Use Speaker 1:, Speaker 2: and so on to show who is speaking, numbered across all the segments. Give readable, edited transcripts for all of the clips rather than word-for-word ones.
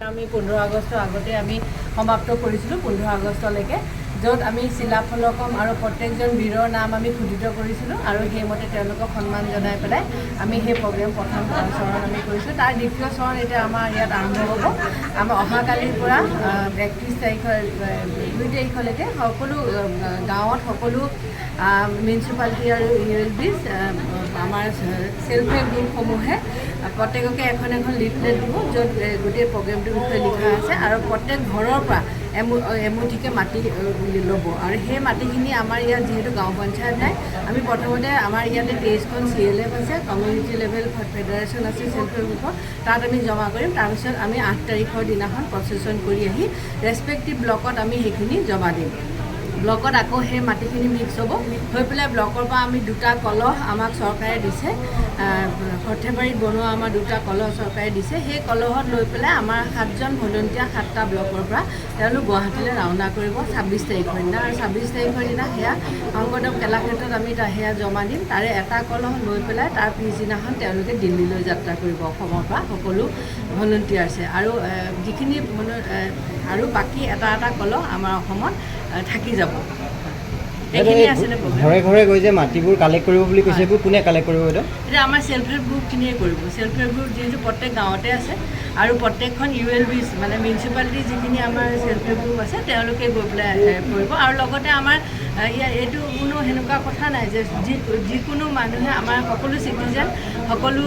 Speaker 1: আমি 15 আগষ্টৰ আগতে আমি সমাপ্ত কৰিছিলোঁ, 15 আগষ্টলৈকে, য'ত আমি শিলাফলকম আৰু প্ৰত্যেকজন বীৰৰ নাম আমি খোদিত কৰিছিলোঁ আৰু সেইমতে তেওঁলোকক সন্মান জনাই পেলাই আমি সেই প্ৰগ্ৰেম প্ৰথম চৰণ আমি কৰিছোঁ। তাৰ দ্বিতীয় চৰণ এতিয়া আমাৰ ইয়াত আৰম্ভ হ'ব। আমাৰ অহাকালিৰ পৰা 31 তাৰিখৰ 2 তাৰিখলৈকে সকলো গাঁৱত, সকলো মিউনিচিপালিটি আৰু ইউ এল বিছ আমাৰ চেল্ফ হেল্প গ্ৰুপসমূহে প্ৰত্যেককে এখন এখন লিফলেট দিব, য'ত গোটেই প্ৰগ্ৰেমটোৰ বিষয়ে লিখা আছে আৰু প্ৰত্যেক ঘৰৰ পৰা এমুঠিকৈ মাটি ল'ব। আৰু সেই মাটিখিনি আমাৰ ইয়াত যিহেতু গাঁও পঞ্চায়ত নাই, আমি প্ৰথমতে আমাৰ ইয়াতে 23খন চি এল এফ আছে, কমিউনিটি লেভেল ফেডাৰেশ্যন আছে চেল্ফ হেল্প গ্ৰুপৰ, তাত আমি জমা কৰিম। তাৰপিছত আমি 8 তাৰিখৰ দিনাখন প্ৰচেছন কৰি আহি ৰেচপেক্টিভ ব্লকত আমি সেইখিনি জমা দিম। ব্লকত আকৌ সেই মাটিখিনি মিক্স হ'ব, হৈ পেলাই ব্লকৰ পৰা আমি দুটা কলহ আমাক চৰকাৰে দিছে, সৰ্থেবাৰীত বনোৱা আমাৰ দুটা কলহ চৰকাৰে দিছে। সেই কলহত লৈ পেলাই আমাৰ সাতজন ভলণ্টিয়াৰ সাতটা ব্লকৰ পৰা তেওঁলোক গুৱাহাটীলৈ ৰাওনা কৰিব 26 তাৰিখৰ দিনা। আৰু 26 তাৰিখৰ দিনা সেয়া শংকৰদেৱ কলাক্ষেত্ৰত আমি সেয়া জমা দিম। তাৰে এটা কলহ লৈ পেলাই তাৰ পিছদিনাখন তেওঁলোকে দিল্লীলৈ যাত্ৰা কৰিব অসমৰ পৰা সকলো ভলণ্টিয়াৰ্ছে। আৰু যিখিনি আৰু বাকী এটা এটা কলহ আমাৰ অসমত থাকি যাব। এইখিনি আছিলে প্ৰগ্ৰেম।
Speaker 2: ঘৰে ঘৰে গৈ যে মাটিবোৰ কালেক্ট কৰিব বুলি কৈছে, এইবোৰ কোনে কালেক্ট কৰিব বাইদেউ?
Speaker 1: এতিয়া আমাৰ চেল্ফ হেল্প গ্ৰুপখিনিয়ে কৰিব। চেল্ফ হেল্প গ্ৰুপ যিহেতু প্ৰত্যেক গাঁৱতে আছে আৰু প্ৰত্যেকখন ইউ এল বি, মানে মিউনিচিপালিটি যিখিনি আমাৰ চেল্ফ হেল্প গ্ৰুপ আছে, তেওঁলোকে গৈ পেলাই কৰিব। আৰু লগতে আমাৰ ইয়াৰ এইটো কোনো সেনেকুৱা কথা নাই যে যিকোনো মানুহে, আমাৰ সকলো চিটিজেন, সকলো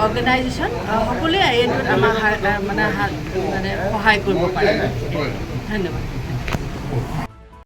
Speaker 1: অৰ্গেনাইজেশ্যন, সকলোৱে এইটোত আমাৰ মানে মানে সহায় কৰিব পাৰে। ধন্যবাদ।